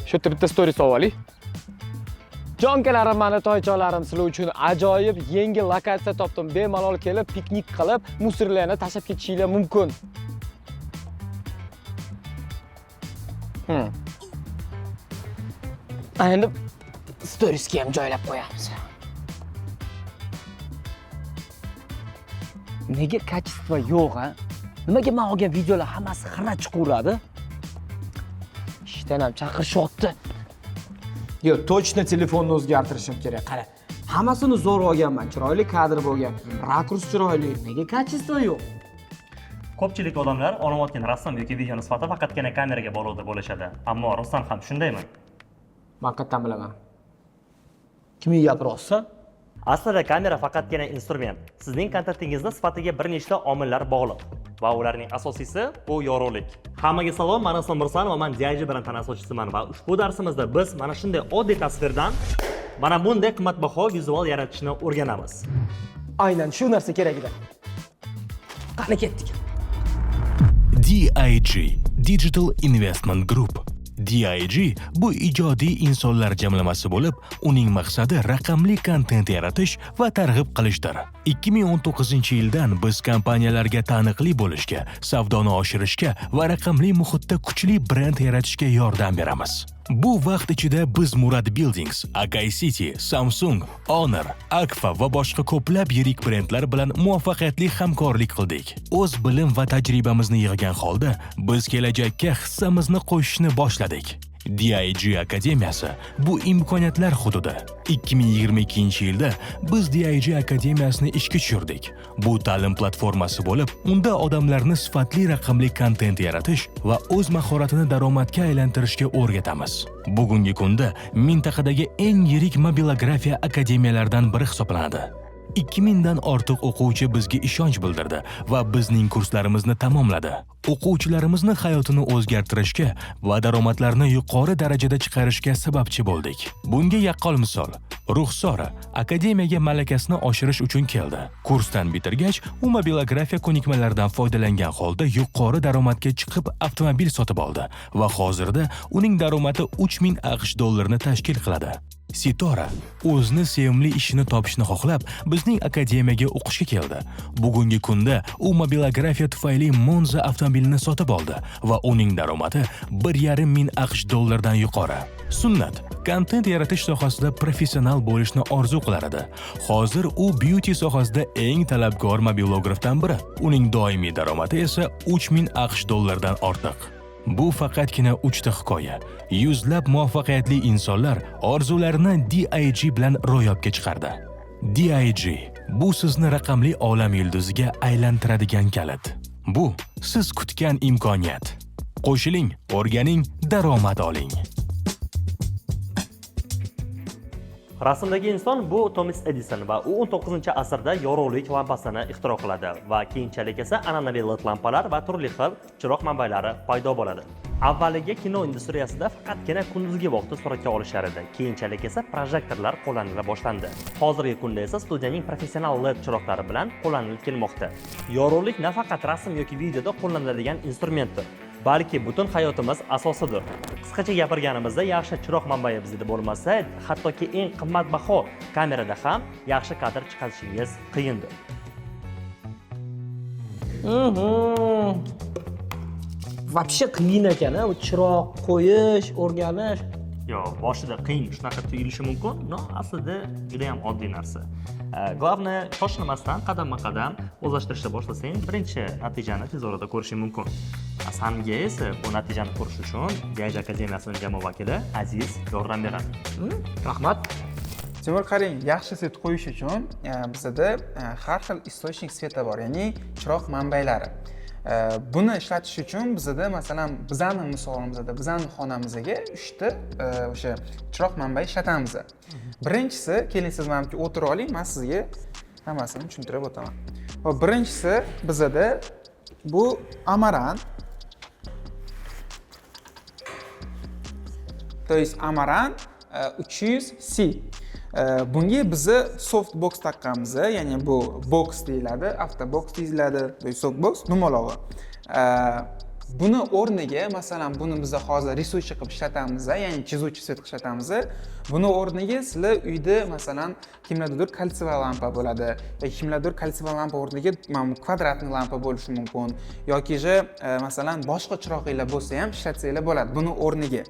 Shu yerda bitta stories olib. Jonkalarim, mani toychoqlarim, sizlar uchun ajoyib yangi lokatsiya topdim. Bemalol kelib piknik qilib, musorlarni tashlab ketishinglar mumkin. Endi storiesga ham joylab qo'yamiz. Nega качество yo'q, ha? Nimaga men olgan videolar hammasi xira chiqaveradi? Ishdan ham chaqirishyapti. Yo'q, точно telefonni o'zgartirishim kerak. Qara, hammasini zo'r olganman. Chiroyli kadr bo'lgan, rakurs chiroyli. Nega качество yo'q? Ko'pchilik odamlar olinayotgan rasm yoki videoni sifati faqatgina kameraga bog'liq deb o'ylashadi. Ammo rostdan ham shundaymi? Men qayerdan bilaman? Kimga gapiryapsan? Aslida kamera faqatgina instrument. Sizning kontentingizni sifatiga bir nechta omillar bog'liq va ularning asosiysi bu yorug'lik. Hammaga salom, men Islom Mirsan va men DIG brend asoschisiman va ushbu darsimizda biz mana shunday oddiy tasvirdan mana bunday qimmatbaho vizual yaratishni o'rganamiz. Aynan shu narsa kerak edi. Qani ketdik. DIG Digital Investment Group. DIG bu ijodiy insonlar jamlamasi bo'lib, uning maqsadi raqamli kontent yaratish va targ'ib qilishdir. 2019-yildan biz kompaniyalarga taniqli bo'lishga, savdoni oshirishga va raqamli muhitda kuchli brend yaratishga yordam beramiz. Bu vaqt ichida biz Murad Buildings, Akay City, Samsung, Honor, Akfa va boshqa ko'plab yirik brendlar bilan muvaffaqiyatli hamkorlik qildik. O'z bilim va tajribamizni yig'gan holda biz kelajakka hissamizni qo'shishni boshladik. DIG Akademiyasi bu imkoniyatlar hududi. 2022-yilda biz DIG Akademiyasini ishga tushirdik. Bu ta'lim platformasi bo'lib, unda odamlarni sifatli raqamli kontent yaratish va o'z mahoratini daromadga aylantirishga o'rgatamiz. Bugungi kunda mintaqadagi eng yirik mobilografiya akademiyalaridan biri hisoblanadi. 2000 dan ortiq o'quvchi bizga ishonch bildirdi va bizning kurslarimizni tamomladi. O'quvchilarimizni hayotini o'zgartirishga va daromadlarini yuqori darajada chiqarishga sababchi bo'ldik. Bunga yaqqol misol: Ruxsora akademiyaga malakasini oshirish uchun keldi. Kursdan bitirgach, u mobilografiya ko'nikmalaridan foydalangan holda yuqori daromadga chiqib avtomobil sotib oldi va hozirda uning daromadi 3000 AQSh dollarini tashkil qiladi. Sitora o'zini sevimli ishini topishni xohlab, bizning akademiyaga o'qishga keldi. Bugungi kunda u mobilografiya tufayli Monza avtomobilini sotib oldi va uning daromadi 1,5 ming AQSh dollaridan yuqori. Sunnat kontent yaratish sohasida professional bo'lishni orzu qilar edi. Hozir u beauty sohasida eng talabgor mobilografdan biri. Uning doimiy daromadi esa 3000 AQSh dollaridan ortiq. Bu faqatgina uchta hikoya. Yuzlab muvaffaqiyatli insonlar orzularini DIG bilan ro'yobga chiqardi. DIG bu sizni raqamli olam yulduziga aylantiradigan kalit. Bu siz kutgan imkoniyat. Qo'shiling, o'rganing, daromad oling. Rasmdagi inson bu Thomas Edison va u 19-asrda yorug'lik lampasini ixtiro qiladi va keyinchalik esa an'anaviy LED lampalar va turli xil chiroq manbalari paydo bo'ladi. Avvaliga kino industriyasida faqatgina kunduzgi vaqtda suratga olishar edi. Keyinchalik esa projektorlar qo'llanila boshlandi. Hozirgi kunda esa studiyaning professional LED chiroqlari bilan qo'llanilib kelmoqda. Yorug'lik nafaqat rasm yoki videoda qo'llaniladigan instrumentdir, balki butun hayotimiz asosidir. Qisqacha gapirganimizda, yaxshi chiroq manbai bizda bo'lmasa, hattoki eng qimmatbaho kamerada ham yaxshi kadr chiqarishingiz qiyindir. Вообще qiyin ekan, a, u chiroq qo'yish, o'rganish. Yo'q, boshida qiyin shunaqa tuyulishi mumkin, но aslida juda ham oddiy narsa. Главное, shoshilmasdan qadamma-qadam o'zlashtirishni boshlasang, birinchi natijani tez orada ko'rishing mumkin. Sanga esa bu natijani ko'rish uchun DIG Akademiyasining jamoa vakili Aziz yordam beradi. Rahmat. Timur, qarang, yaxshi свет qo'yish uchun bizada har xil источник света bor, ya'ni chiroq manbalari. Buni ishlatish uchun bizada, masalan, bizani misolimizda, bizani xonamizga uchta o'sha chiroq manbai ishlatamiz. Birinchisi, keling, siz manimcha o'tirib oling, man sizga hammasini tushuntirib o'taman. Hop, birinchisi bizada bu Amaran. То есть Amaran 300C. Bunga biza softbox taqqanmiz, ya'ni bu box deyiladi, avtobox deyiladi, то есть softbox dumalog'i. Buni o'rniga, masalan, buni biz hozir рисующий qilib ishlatamiz, ya'ni chizuvchi свет qilib ishlatamiz. Buni o'rniga sizlar uyda, masalan, kimlardadir кольцевая lampa bo'ladi yoki kimlardir кольцевая lampa o'rniga mana bu квадратный lampa bo'lishi mumkin yoki же masalan, boshqa chiroqlar bo'lsa ham ishlatsanglar bo'ladi buni o'rniga.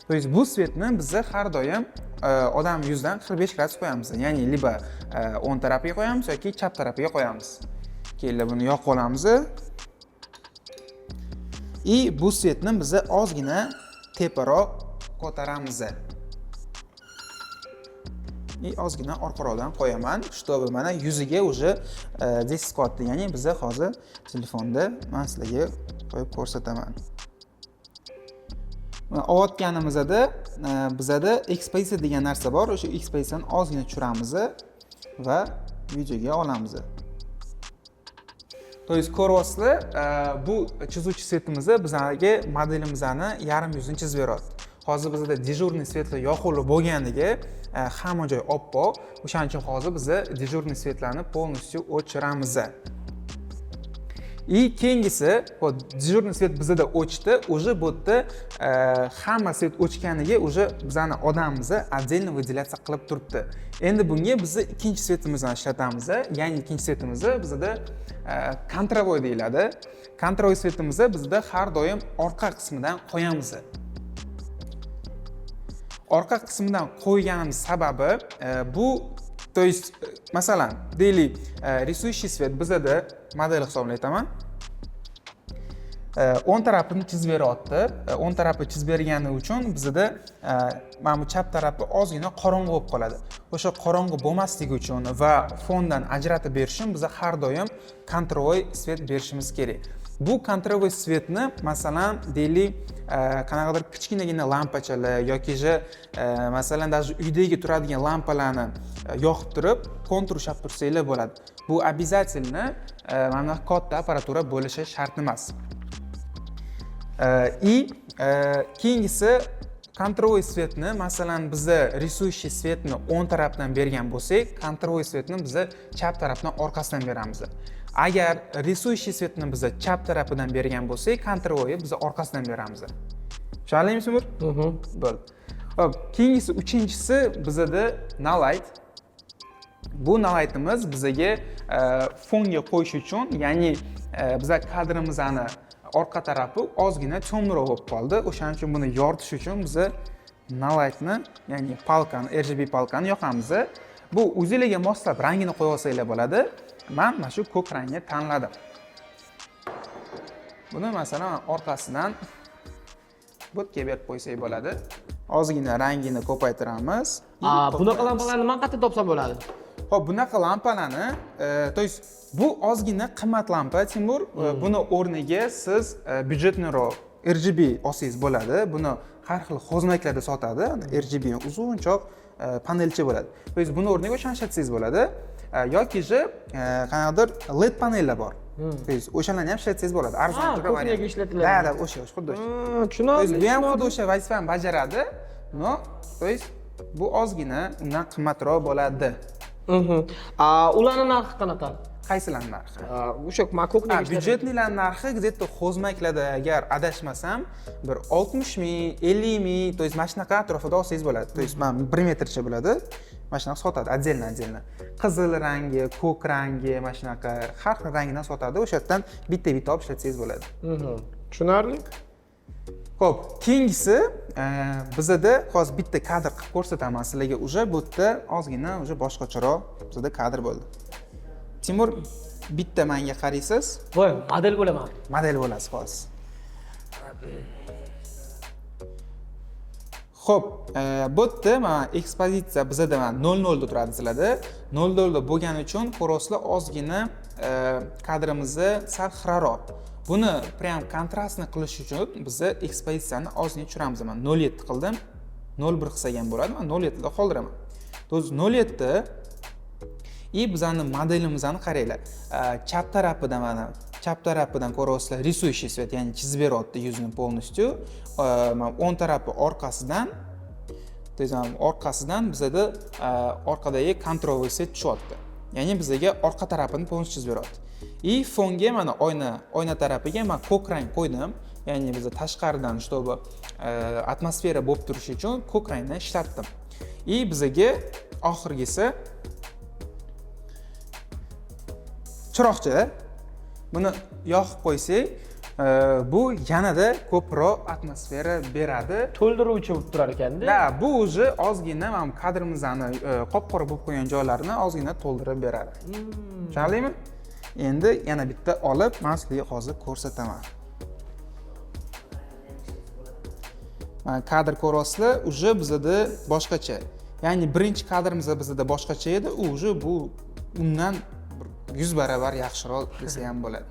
То есть bu свет ni biza har doim odam yuzidan 45 gradus qo'yamiz, ya'ni либо o'ng tarafiga qo'yamiz yoki chap tarafiga qo'yamiz. Keyin buni yoqib olamiz и bu свет ni biza ozgina teparoq ko'taramiz и ozgina orqaroqdan qo'yaman, чтобы mana yuziga уже 10 qilyapti. Ya'ni biza hozir telefonda man sizlarga qo'yib ko'rsataman. Mana olayotganimizda bizada ekspozitsiya degan narsa bor. O'sha ekspozitsiyani ozgina tushiramiz va videoga olamiz. То есть ko'ryapsizlar, bu chizuvchi свет imizni bizlarga modelimizni yarim yuzini chizib beryapti. Hozir bizda дежурный свет lar yoquvli bo'lganligi hamma joy oppoq. O'shaning uchun hozir biza дежурный свет larni полностью o'chiramiz. И keyingisi, вот, дежурный свет bizada o'chdi, уже bu yerda hamma свет o'chganiga уже bizani odamimizni отдельно выделяться qilib turibdi. Endi bunga bizni ikkinchi свет imizni ishlatamiz. Ya'ni ikkinchi свет imizni bizada контровой deyiladi. Контровой свет imizni bizda har doim orqa qismidan qo'yamiz. Orqa qismidan qo'yganimiz sababi bu, то есть masalan, deylik, рисующий свет bizada model hisobini aytaman, o'ng tarafini chizib beryapti. O'ng tarafi chizib bergani uchun bizada mana bu chap tarafi ozgina qorong'u bo'lib qoladi. O'sha qorong'u bo'lmasligi uchun va fondan ajratib berish uchun biza har doim контровой свет berishimiz kerak. Bu контровой свет ni, masalan, deylik, qanaqadir kichkinagina lampachalar yoki же masalan, даже uydagi turadigan lampalarni yoqib turib, kontur ushlab tursanglar bo'ladi. Bu обязательно mana bunaqa katta apparatura bo'lishi shart emas. И keyingisi, контровой свет ni, masalan, biza рисующий свет ni o'ng tarafdan bergan bo'lsak, контровой свет ni biza chap tarafdan orqasidan beramiz. Agar рисующий свет ni biza chap tarafidan bergan bo'lsak, контровой biza orqasidan beramiz. Tushunarlimi, Timur? Bo'ldi. Xo'p, keyingisi, uchinchisi bizada nalight. Bu nalightimiz bizaga fonga qo'yish uchun, ya'ni biza kadrimizni orqa tarafi ozgina темный roq bo'lib qoldi. O'shaning uchun buni yoritish uchun biza nalightni, ya'ni палка ni, RGB палка ni yoqamiz. Bu o'zinglarga moslab rangini qo'yib olsanglar bo'ladi. Man mana shu ko'k rangni tanladim. Buni, masalan, orqasidan bu yerga berib qo'ysak bo'ladi. Ozgina rangini ko'paytiramiz. Bunaqa lampalarni man qayerda topsam bo'ladi? Xo'p, bunaqa lampalarni, то есть bu ozgina qimmat lampa, Timur. Buni o'rniga siz бюджетный roq RGB olsangiz bo'ladi. Buni har xil хозмаг larda sotadi. RGB uzunchoq panelcha bo'ladi. То есть buni o'rniga o'shani ishlatsangiz bo'ladi. Yoki же qanaqadir LED panellar bor. То есть o'shalarni ham ishlatsangiz bo'ladi. Arzon Ha, variant. кухня ga ishlatiladi. Да, o'sha, xuddi o'sha. То Tushunarli. Есть bu ham xuddi o'sha vazifani bajaradi, но, то есть bu ozgina undan qimmatroq bo'ladi. Ularni narxi qanaqa? Qaysilarni narxi? O'sha man кухня ga Ha, бюджетный lar narxi где-то хозмаг larda, agar adashmasam, bir 60 ming, 50 ming, то есть mana shunaqa atrofida olsangiz bo'ladi. То есть mana 1 metrcha bo'ladi. Mana shunaqa sotadi, отдельно отдельно. Qizil rangi, ko'k rangi, mana shunaqa har xil rangidan sotadi. O'sha yerdan bitta-bitta olib ishlatsangiz bo'ladi. Tushunarli. Xo'p, keyingisi, bizada hozir bitta kadr qilib ko'rsataman sizlarga. Уже bu yerda ozgina уже boshqacharoq bizada kadr bo'ldi. Timur, bitta menga qaraysiz. Voy, model bo'laman. Model bo'lasiz hozir. Xo'p, bu yerda mana ekspozitsiya bizada mana 0.0 da turadi sizlarda. 0.0 da bo'lgani uchun ko'rasizlar, ozgina kadrimizni sal xiraroq. Buni прям kontrastni qilish uchun biz ekspozitsiyani ozgina tushiramiz. Man 0.7 qildim. 0.1 qilsak ham bo'ladi. Man 0.7 da qoldiraman. То есть 0.7 и bizani modelimizni qaranglar. Chap tarafidan, mana chap tarafidan ko'ryapsizlar, рисующий свет, ya'ni chizib beryapti yuzini полностью. Mana o'ng tarafi orqasidan, то есть mana orqasidan bizada orqadagi контровый свет tushyapti. Ya'ni bizga orqa tarafini полностью chizib beryapti. И fonga, mana, oyna tarafiga man ko'k rang qo'ydim, ya'ni biza tashqaridan чтобы atmosfera bo'lib turishi uchun ko'k rangni ishlatdim. И bizaga oxirgisi chiroqcha. Buni yoqib qo'ysak, bu yanada ko'proq atmosfera beradi. To'ldiruvchi bo'lib turar ekanda. Да, bu уже ozgina mana bu kadrimizni qop qora bo'lib qolgan joylarini ozgina to'ldirib beradi. Tushunarlimi? Endi yana bitta olib, man sizlarga hozir ko'rsataman. Mana, kadr ko'ryapsizlar, уже bizada boshqacha. Ya'ni birinchi kadrimiz bizada boshqacha edi, u уже bu undan bir 100 barobar yaxshiroq desa ham bo'ladi.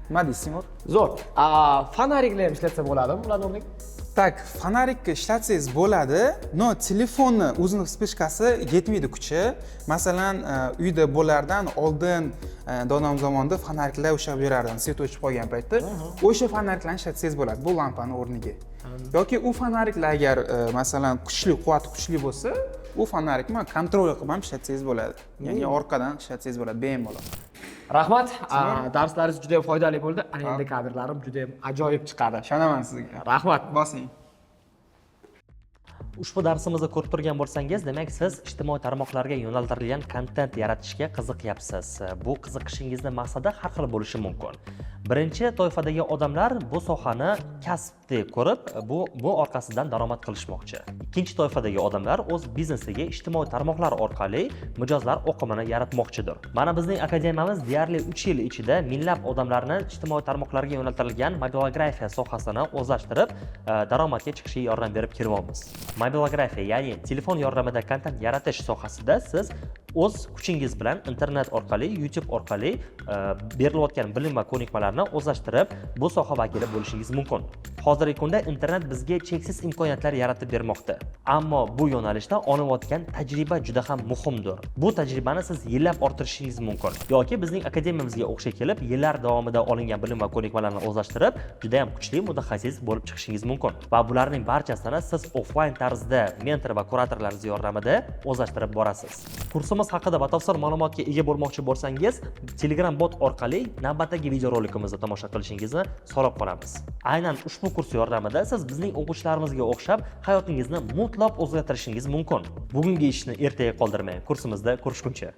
Nima deysiz, Timur? Zo'r. Фонарик lar ham ishlatsa bo'ladimi bularni o'rniga? Так, фонарик ka ishlatsangiz bo'ladi, но telefonni o'zini вспышка si yetmaydi kuchi. Masalan, uyda bo'lardan oldin, dodam zamonida фонарик lar ushlab yurardi, свет o'chib qolgan paytda. O'sha фонарик larni ishlatsangiz bo'ladi bu lampani o'rniga. Yoki u фонарик lar agar, masalan, kuchli, quvvati kuchli bo'lsa, u фонарик ni контроль qilib ham ishlatsangiz bo'ladi. Ya'ni orqadan ishlatsangiz bo'ladi bemalol. Rahmat. Darslaringiz juda ham foydali bo'ldi. Ana endi kadrlarim juda ham ajoyib chiqadi. Ishonaman sizga. Rahmat. Bosing. Ushbu darsimizni ko'rib turgan bo'lsangiz, demak, siz ijtimoiy tarmoqlarga yo'naltirilgan kontent yaratishga qiziqyapsiz. Bu qiziqishingizni maqsadi har xil bo'lishi mumkin. Birinchi toifadagi odamlar bu sohani kasb deb ko'rib, bu orqasidan daromad qilishmoqchi. Ikkinchi toifadagi odamlar o'z biznesiga ijtimoiy tarmoqlar orqali mijozlar oqimini yaratmoqchidir. Mana, bizning akademiyamiz deyarli 3 yil ichida minglab odamlarni ijtimoiy tarmoqlarga yo'naltirilgan mobilografiya sohasini o'zlashtirib, daromadga chiqishiga yordam berib kelyapmiz. Mobilografiya, ya'ni telefon yordamida kontent yaratish sohasida siz o'z kuchingiz bilan internet orqali, YouTube orqali berilayotgan bilim va ko'nikmalarni o'zlashtirib, bu soha vakili bo'lishingiz mumkin. Hozirgi kunda internet bizga cheksiz imkoniyatlar yaratib bermoqda. Ammo bu yo'nalishda olinayotgan tajriba juda ham muhimdir. Bu tajribani siz yillab orttirishingiz mumkin yoki bizning akademiyamizga o'qishga kelib, yillar davomida olingan bilim va ko'nikmalarni o'zlashtirib, juda ham kuchli mutaxassis bo'lib chiqishingiz mumkin. Va bularning barchasini siz offlayn tarzda mentor va kuratorlarimiz yordamida o'zlashtirib borasiz. Kursimiz haqida batafsil ma'lumotga ega bo'lmoqchi bo'lsangiz, Telegram bot orqali navbatdagi videorolikimizni tomosha qilishingizni so'rab qolamiz. Aynan ushbu kurs yordamida siz bizning o'quvchilarimizga o'xshab hayotingizni mutlaq o'zgartirishingiz mumkin. Bugungi ishni ertaga qoldirmang. Kursimizda ko'rishguncha.